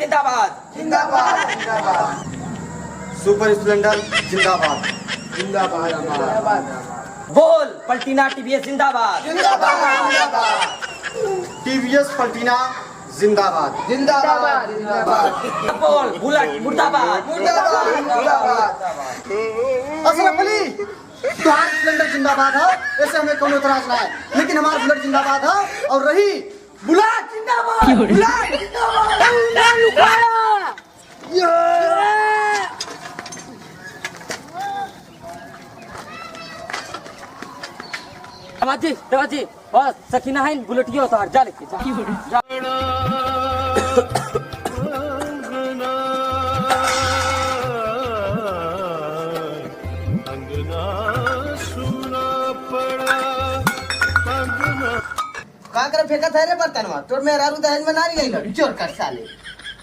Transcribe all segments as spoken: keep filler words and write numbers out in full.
जिंदाबाद। जिंदाबाद, जिंदाबाद। सुपर स्प्लेंडर जिंदाबाद। जिंदाबाद, जिंदाबाद। बोल, पलटीना टीवीएस जिंदाबाद। जिंदाबाद, जिंदाबाद। टीवीएस पलटीना जिंदाबाद। जिंदाबाद, जिंदाबाद। बोल, बुलेट मुर्दाबाद। मुर्दाबाद, मुर्दाबाद। अशरफ अली, तोहार स्प्लेंडर जिंदाबाद है, ऐसे हमें कौनो एतराज ना है, लेकिन हमार बुलेट जिंदाबाद है। और रही बुलेट जिंदाबाद, बुलेट जिंदाबाद। दमाद जी, दमाद जी, और सकीना है, बुलेटिया उतार, जा लेके, जा। का करे फेंकत है रे बर्तनवा? तोर मेहरारू दहेज में ना लियाई लड़, चोर कर साले।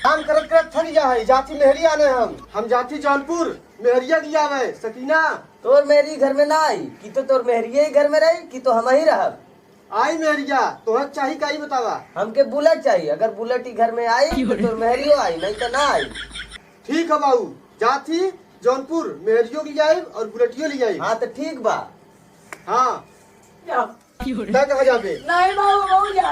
काम करत करत थक जा है, जाती मेहरी आने हम। हम जाती जौनपुर, मेहरिया की आवे, सकीना। तोर मेहरी घर में ना आई, कि तो तोर मेहरिया ही घर में रही, कि तो हम ही रहब। आई मेहरिया, तोहर चाही का ई बतावा? हमके बुलेट चाही, अगर बुलेट ही घर में आई, तो तोर मेहरियो आई, नहीं तो ना आई। ठीक है बाबू, जाती जौनपुर, मेहरियो की आई और बुलेटियो ले आई। हाँ, तो ठीक बा। हाँ। जा। तै कहाँ जाबे? नहीं बाबू, बाबू जा।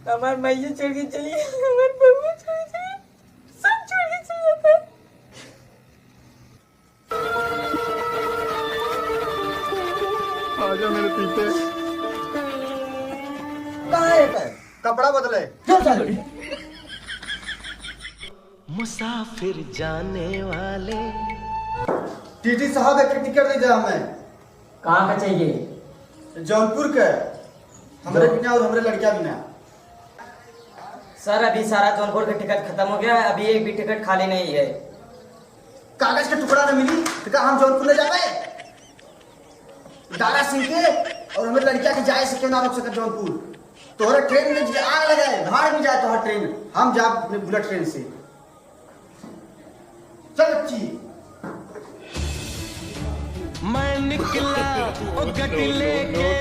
हमार माइया छोड़ के चली, हमार बबुआ छोड़ के चली, सब छोड़ के चली जाता है। आजा मेरे पीते। कहाँ है तै? कपड़ा बदले। जो साले। मुसाफिर जाने वाले। टीटी साहब, एक टिकट दे जा हमें। कहाँ का चाहिए? जौनपुर के। हमरे बिना और हमरे लड़किया बिना। सर, अभी सारा जौनपुर का टिकट खत्म हो गया है, अभी एक भी टिकट खाली नहीं है। कागज का टुकड़ा न मिली तो का हम जौनपुर न जाबे? दारा सिंह के और हमरे लड़किया के जाए से क्यों ना रोक सकत जौनपुर? तोहरे ट्रेन में जे आग लगाए, भाड़ में जाए तोहर ट्रेन, हम जाब अपने बुलेट ट्रेन से। चल बच्ची। मैं निकला ओ गड्डी लेके।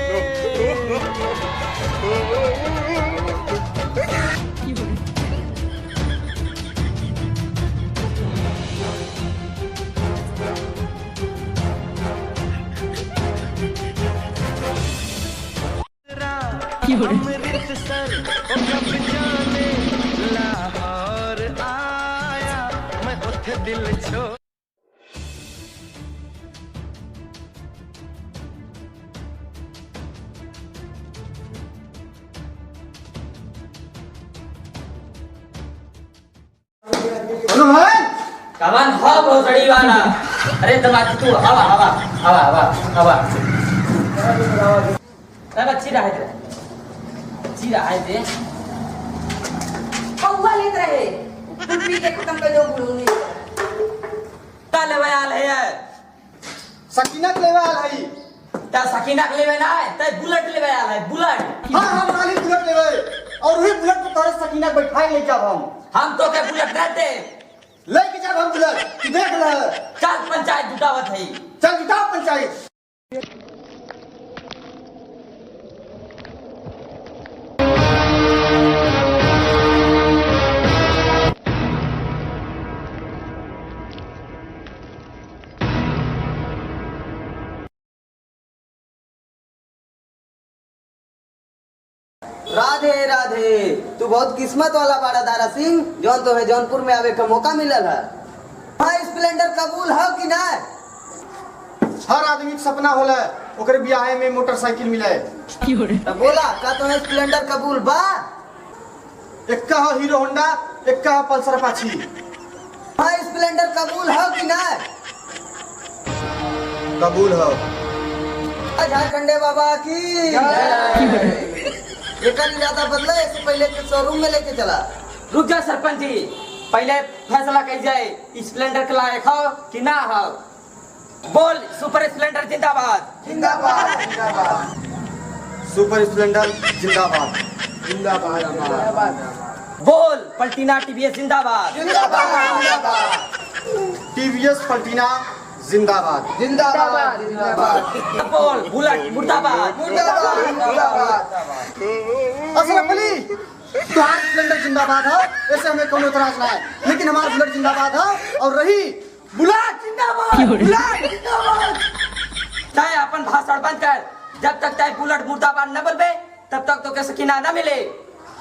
अमृतसर, ओ कब जाने लाहौर आया, मैं उठ दिल छोड़। हेलो भाई। कवन हो भोसड़ी वाला? अरे दमाद तू हवा, हवा, हवा, हवा, हवा। तब अच्छी रहे दे। अच्छी रहे दे। पौवा लेत रहे। कुल पी के खत्म कर दो बुढ़ऊ ने। का लेवे आल है यार? सकीना के लेवे आल हई। त सकीना के लेवे ना है, त बुलेट लेवे आल है, बुलेट। हाँ, हम आली बुलेट लेवे। और वही बुलेट पे तोरे सकीना के बैठाए ले जाब हम। हम तो के बुलेट ना दे। लेके जाब हम बुलेट, तू देख ले। चल पंचायत जुटावत है। चल जुटाओ पंचायत। राधे राधे। तू बहुत किस्मत वाला बाड़ा दारा सिंह, जौन तोहे जौनपुर में आवे का मौका मिलल है। हाँ, स्प्लेंडर कबूल हो कि ना? हर आदमी के सपना होला ओकरे बियाहे में मोटरसाइकिल मिले। तो बोला, का तोहे स्प्लेंडर कबूल बा? एक्का हो हीरो होंडा, एक्का हो पल्सर अपाची। हाँ, स्प्लेंडर कबूल हो कि ना? कबूल हो। झारखंडे बाबा की जय। एकर इरादा बदले, ऐसे पहले के शोरूम में लेके चला। रुक जा सरपंच जी, पहले फैसला कई जाए, स्प्लेंडर के लायक हो कि ना हो? बोल, सुपर स्प्लेंडर जिंदाबाद। जिंदाबाद, जिंदाबाद। सुपर स्प्लेंडर जिंदाबाद। जिंदाबाद, जिंदाबाद। बोल, पलटीना टीवीएस जिंदाबाद। जिंदाबाद, जिंदाबाद। टीवीएस पलटीना जिंदाबाद, जिंदाबाद, जिंदाबाद। बोल, बुलेट मुर्दाबाद। मुर्दाबाद, मुर्दाबाद। अशरफ अली, तोहार स्प्लेंडर जिंदाबाद है, ऐसे हमें कोनो एतराज ना है, लेकिन हमार बुलेट जिंदाबाद है और रही। बुलेट जिंदाबाद, बुलेट जिंदाबाद। तय अपन भाषण बंद कर, जब तक तय बुलेट मुर्दाबाद न बोलबे, तब तक तोके सकीना न मिले।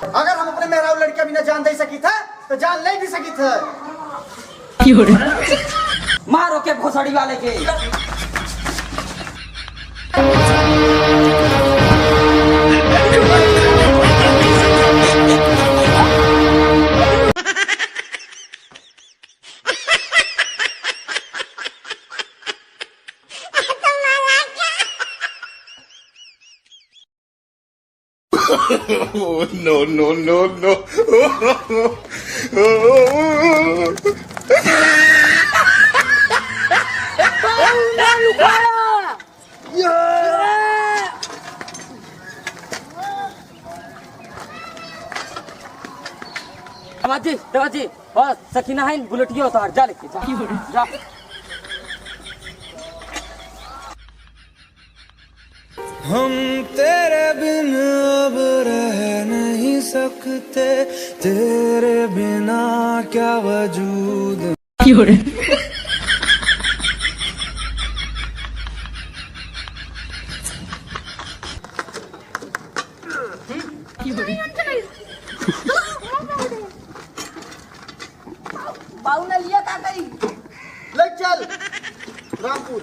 अगर हम अपने मेहरारू लड़िका बिना जान दे सकित है, तो जान ले भी सकित है। मारो के भोसड़ी वाले के। Oh, no, no, no, no. दामाद जी, दामाद जी, बस सकीना है, बुलेटिया उतार, जा लेके, जा, जा। हम तेरे बिन अब रह नहीं सकते, तेरे बिना क्या वजूद। बाऊ नलिया का करी? ले चल रामपुर।